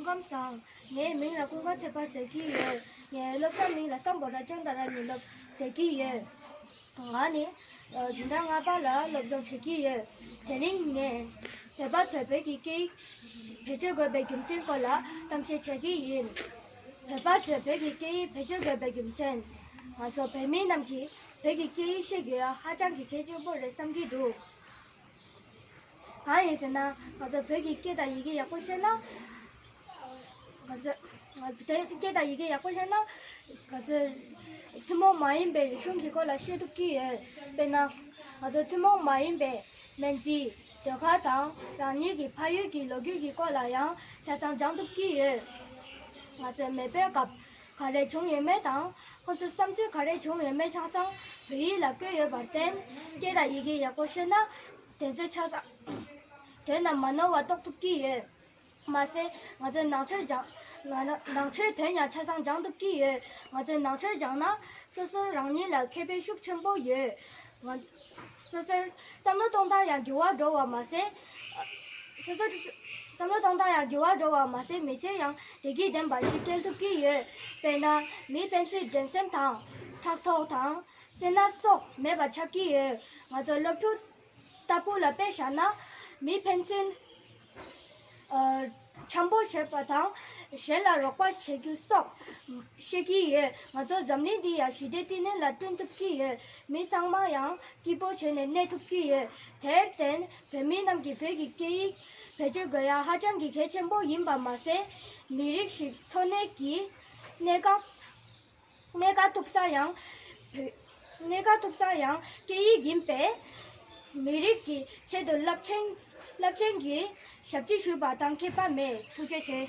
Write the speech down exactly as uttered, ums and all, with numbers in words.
ཁམས་བཟང་། ངའི་མིང་ལ་ཀུན་དགའ་ཚེ་དཔལ་ཟེར་གྱི་ཡོད། ངའི་སློབ་གྲྭ་མིང་ལ་སམ་བྷོ་ཊ་ལྕང་ད་ར་ཉིན་སློབ་ཟེར་གྱི་ཡོད། ང་ནི་འཛིན་གྲྭ་ལྔ་པ་ལ་སློབ་སྦྱོང་བྱེད་ཀྱི་ཡོད། དེ་རིང་ངས་བོད་པ་ཚོས་བོད་ཀྱི་སྐད་ཡིག་བེད་སྤྱོད་དགོས་པའི་རྒྱུ་མཚན་སྐོར་ལ་གཏམ་བཤད་བྱེད་ཀྱི་ཡིན། བོད་པ་ཚོས་བོད་ཀྱི་སྐད་ཡིག་བེད་སྤྱོད་དགོས་པའི་རྒྱུ་མཚན། ང་ཚོ་བོད་མི་རྣམས་ཀྱིས་བོད་ཀྱི་སྐད་ཡིག་ཤེས་དགོས་ཡ་ཧ་ཅང་གི་གལ་ཆེན་པོ་རེད་བསམ་གྱི་འདུག་གང་ཡིན་ཟེར་ན། ང་ཚོ་བོད་ཀྱི་སྐད་དང་ཡི་གེ་ཡག་པོ་ཤེས་ན། ང་ཚོ་སྐད་དང་ཡི་གེ་ཡག་པོ་ཤེས་ན། ང་ཚོས་ཐུན་མོང་མ་ཡིན་པའི་རིག་གཞུང་གི་སྐོར་ལ་ཤེས་ཐུབ་ཀྱི་ཡོད། དཔེར་ན། ང་ཚོ་ཐུན་མོང་མ་ཡིན་པའི་སྨན་རྩིས། ཟློས་གར་དང་རང་ཉིད་ཀྱི་ཕ་ཡུལ་གྱི་ལོ་རྒྱུས་ཀྱི་སྐོར་ལ་ཡང་ཆ་ཚང་སྦྱང་ཐུབ་ཀྱི་ཡོད། ང་ཚོའི་མེས་པོའི་སྐབས་ག་རེ་བྱུང་ཡོད་མེད་དང་། ཁོ་ཚོའི་བསམ་ཚུལ་ག་རེ་བྱུང་ཡོད་མེད་ཆ་ཚང་བོད་ཡིག་ལ་བཀོད་ཡོད་པར་བརྟེན། སྐད་དང་ཡི་གེ་ཡག་པོ་ཤེས་ན། དེ་ཚོ་ཆ་ཚང་དོན་དང་མ་ནོར་བ་རྟོགས་ཐུབ་ཀྱི་ཡོད། མ་ཟད། ང་ཚོས་ནང་ཆོས་སྦྱང་། ང་ནང་ཆོས་དོན་ཡང་ཆ་ཚང་སྦྱང་ཐུབ་ཀྱི་ཡོད། ང་ཚོས་ནང་ཆོས་སྦྱངས་ན་སོ་སོ་རང་ཉིད་ལ་ཁེ་ཕན་ཤུགས་ཆེན་པོ་ཡོད། ང་ཚོ་སོ་སོར་བསམ་བློ་གཏོང་སྟངས་ཡང་འགྱུར་བ་འགྲོ་བ་མ་ཟད། སོ་སོར་བསམ་བློ་གཏོང་སྟངས་ཡང་འགྱུར་བ་འགྲོ་བ་མ་ཟད། མི་ཚེ་ཡང་བདེ་སྐྱིད་ལྡན་པ་ཞིག་སྐྱེལ་ཐུབ་ཀྱི་ཡོད། དཔེར་ན། མི་ཕན་ཚུན་འགྲན་སེམས་དང་། ཕྲག་དོག་དང་། བསོད་ནམས་སོགས་མེད་པ་ཆགས་ཀྱི་ཡོད། ང་ཚོ་སློབ་ཕྲུག་ལྟ་བུ་ལ་དཔེ་བཞག་ན། མི་ཕན་ཚུན་ཨ། འཆམ་པོ་བྱེད་པ་དང་། གཞན་ལ་རོགས་པ་བྱེད་རྒྱུ་སོགས་ཤེས་ཀྱི་ཡོད། ང་ཚོ་འཛམ་གླིང་འདི་ཡང་ཞི་བདེ་བརྟན་ལྷིང་ལ་བསྐྲུན་ཐུབ་ཀྱི་ཡོད། མི་ཚང་མ་ཡང་སྐྱིད་པོ་བྱས་ནས་གནས་ཐུབ་ཀྱི་ཡོད། དེར་བརྟེན། བོད་མི་རྣམས་ཀྱིས་བོད་ཀྱི་སྐད་ཡིག་བེད་སྤྱོད་དགོས་ཡ་ཧ་ཅང་གི་གལ་ཆེན་པོ་ཡིན་པ་མ་ཟད། མི་རིགས་ཤིག་འཚོ་གནས་ཀྱི་གནས་སྐབས། གནས་སྐབས་ཐུབ་ས་ཡང་། བོད། གནས་སྐབས་ཐུབ་ས་ཡང་སྐད་ཡིག་ཡིན་པས། མི་རིགས་ཀྱི་ཆེད་དུ་རླབས་ཆེན། རླབས་ཆེན་གྱི་ཞབས་ཕྱི་ཞུས་པ་དང་ཁྱད་པར་མེད། ཐུགས་རྗེ་ཆེ།